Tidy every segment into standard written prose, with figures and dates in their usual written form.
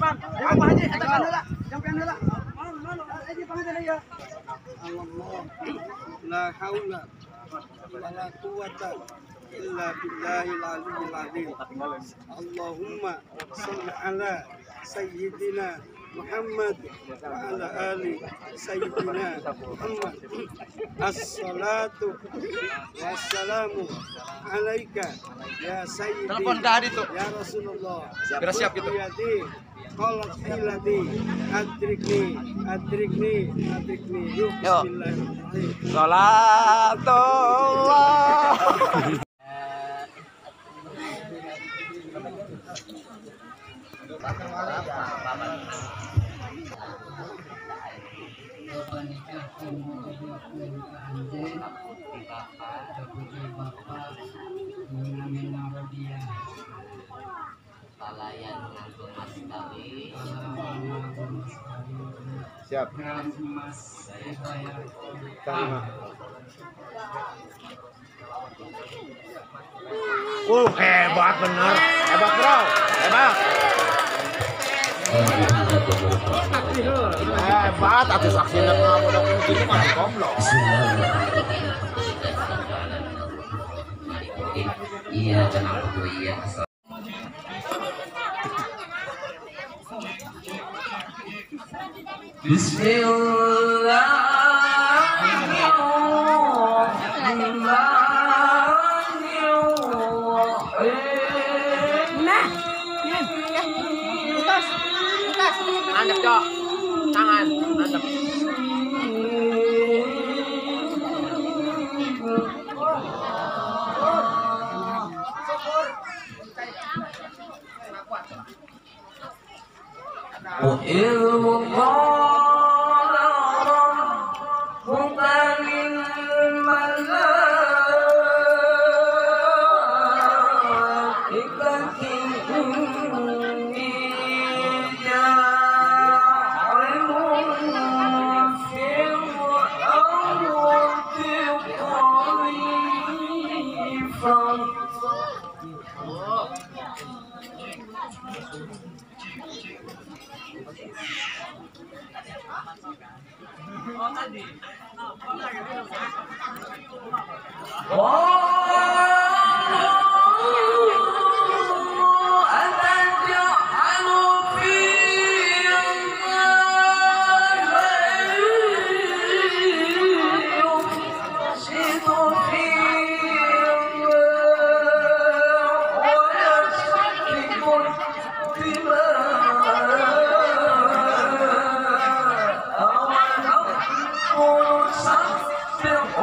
Pak Haji, eta heula. Jampean heula. Haji pangajen ya. Allah la haula wala quwata illa billahil aliyyil azim. Allahumma shalli ala sayyidina Muhammad wa ala ali sayyidina Muhammad. Assalatu wassalamu alaika ya sayyidi. Telepon ke Adi tuh. Ya Rasulullah. Biar siap gitu. Qalat hilati adrikni adrikni adrikni. Yuk, bismillahirrahmanirrahim. Salatullah. Siap. Terima. Hebat bener. Hebat bro. Hebat. Hebat atuh saksina budak ini mah goblok. Iya, tenang iya. Bismillahirrahmanirrahim. Nah, utas, utas. Andep, Cok. Tangan, andep. وإذ قال ربك للملائكة إني جاعل في الأرض خليفة. أتجعل فيها من يفسد فيها ويسفك الدماء ونسبح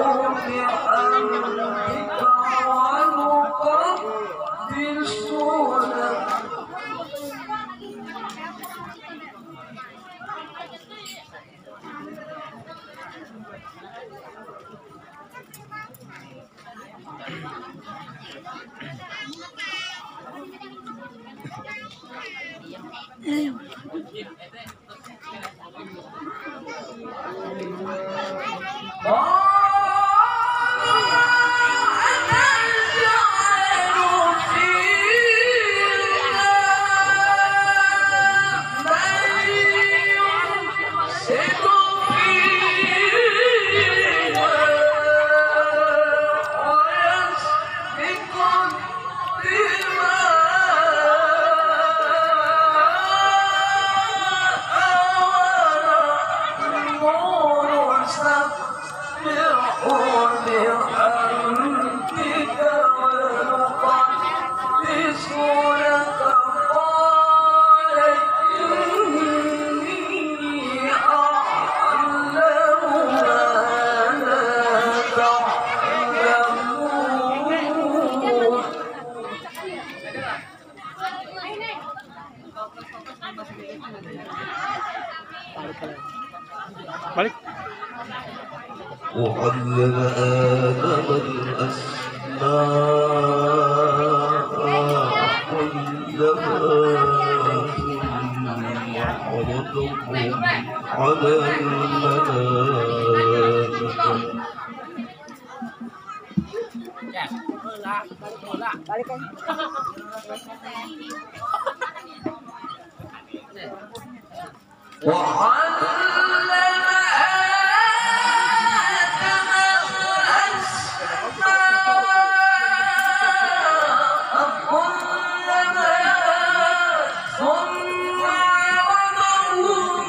بحمدك ونقدس لك. Balik. وعلم آدم الأسماء كلها ثم عرضهم على الملائكة. وعلم آدم الأسماء كلها ثم عرضهم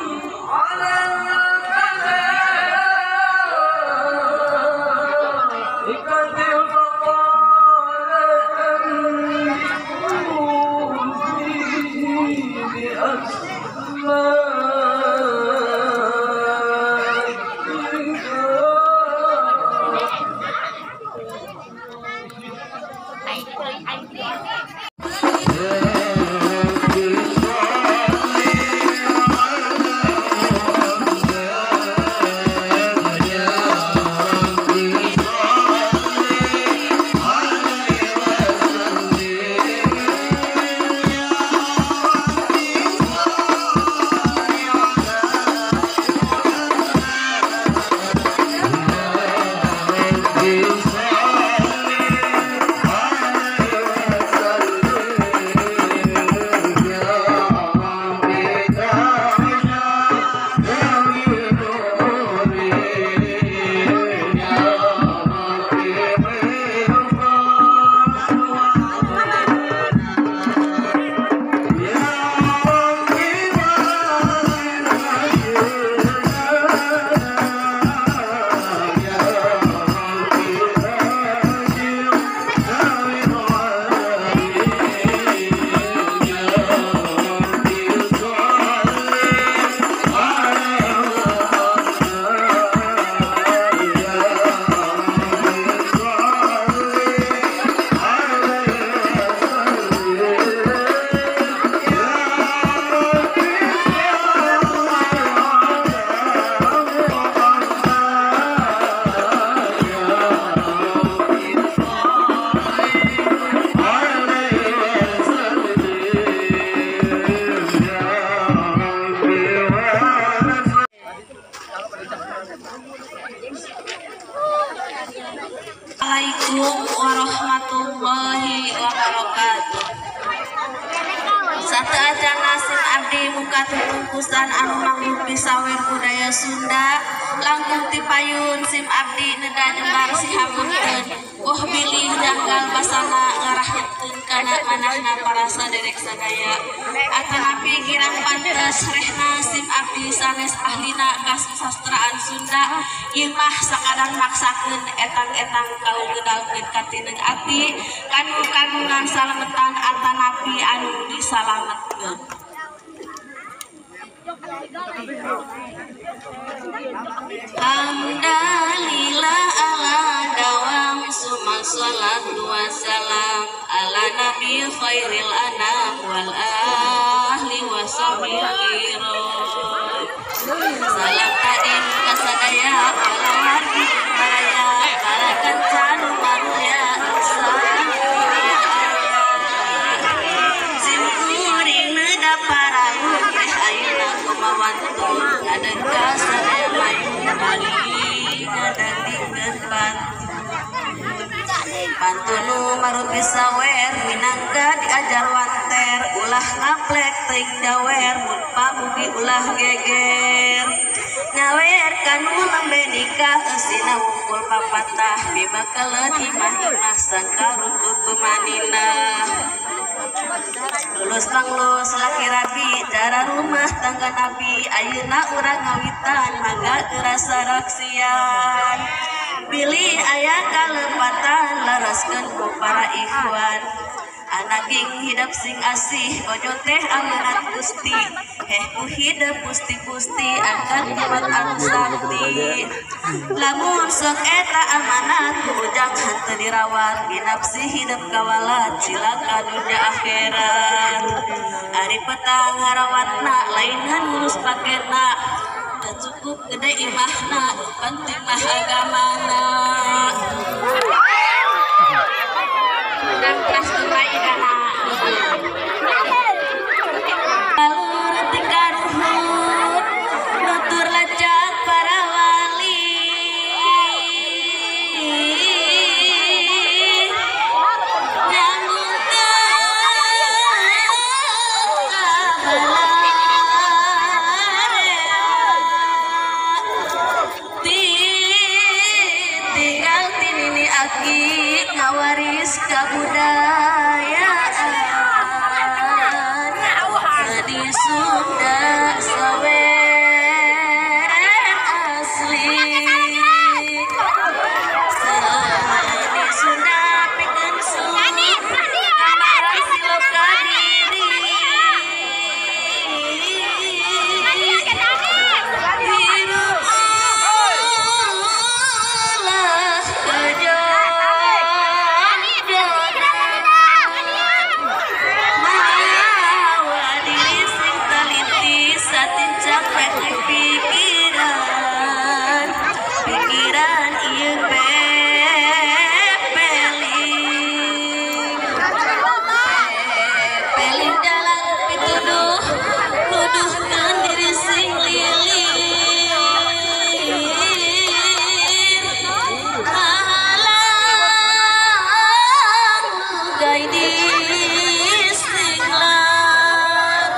على الملائكة فقال أنبئوني بأسماء Assalamualaikum warahmatullahi wabarakatuh. Satu acan nasib abdi muka tutungkusan anu manggung sawer budaya Sunda langkung ti payun sim abdi neda nyebar sihapunten oh bilih janggal basana ngarahkeun kana manahna para saderek sadaya atanapi girang pantes rehna sim abdi sanes ahlina kasusastraan Sunda ieu mah sakadang maksakeun etang-etang kaugedalkeun katineng ati kanu kagungan salametan atanapi anu disalametkeun. Alhamdulillah ala dawam summa salatu wassalam ala nabi khairil anam wal ahli wa sahbihi kiram. Salam kadin kasadaya kalawargi baraya para kencan maruya sim kuring neda paralu teh ayeuna kumawantu ngadengka sadaya mayu bali ngadangdikeun pantunu marupi sawer minangka diajar wanter ulah ngaplek teuing dawer mun pamugi ulah geger nyawer kanu lembe nikah eusina wungkul papatah bibakaleun imah-imah sangkarut tutumanina lulus panglus laki rabi cara rumah tangga nabi ayeuna urang ngawitan mangga geura saraksian bilih aya kalepatan laraskeun ku para ikhwan anak ing hidep sing asih ojo teh amanat Gusti heh ku hidep Gusti-gusti angkat kuat anu sakti lamun sok eta amanat ku ujang henteu dirawat binapsi hidep kawalat cilaka dunya akhirat ari petang ngarawatna lainan ngurus paketna teu cukup gede imahna penting mah agamana. Nutur lacak para wali nyambung ke kabala. Seni Sunda sawer asli. Seni Sunda pikeun gambaran siloka diri. Hirup ulah kejodohan. Mawa diri sing teliti satincak pek pikiran. Pikiran ieu pepeling. Pepeling dalam pituduh nuduhkeun diri sing lilir. Halang lugai di singlar.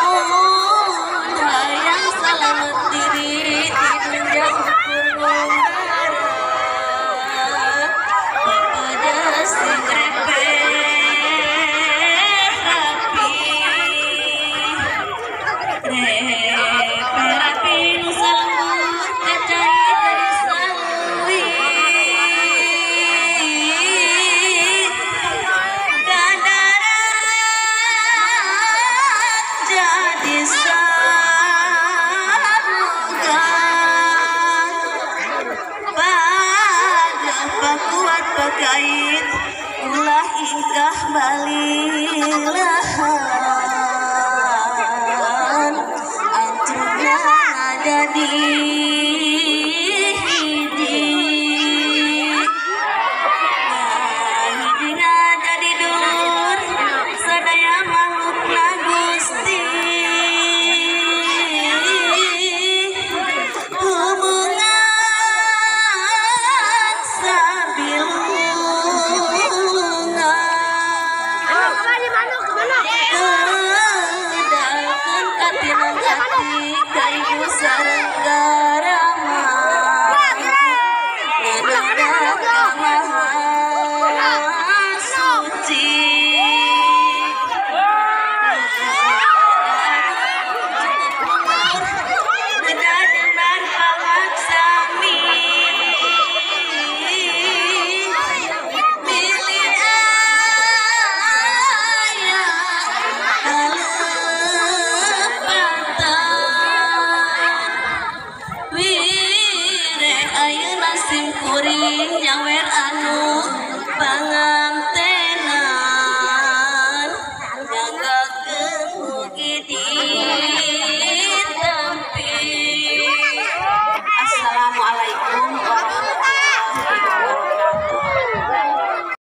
Mun hayang salamet diri ti dunya ukur ngombara. Pepeja sing repeh rapi. Repeh rapi nu salembur kacai jadi saluwi. Kadarat jadi sarugan. Pagapa kuat pakait ulah ingkah balilahan. Antrukna jadi hiji. Hijina jadi dur sadaya makhlukna Gusti. Hubungan sabilungan. Kedalkeun katineng ati ka ibu sareng garama. Ngeuneuh ka Maha Suci. Ngeuneuh pangaksami. Milih aya kalepatan. Wire ayeuna sim kuring nyawer anu panganten.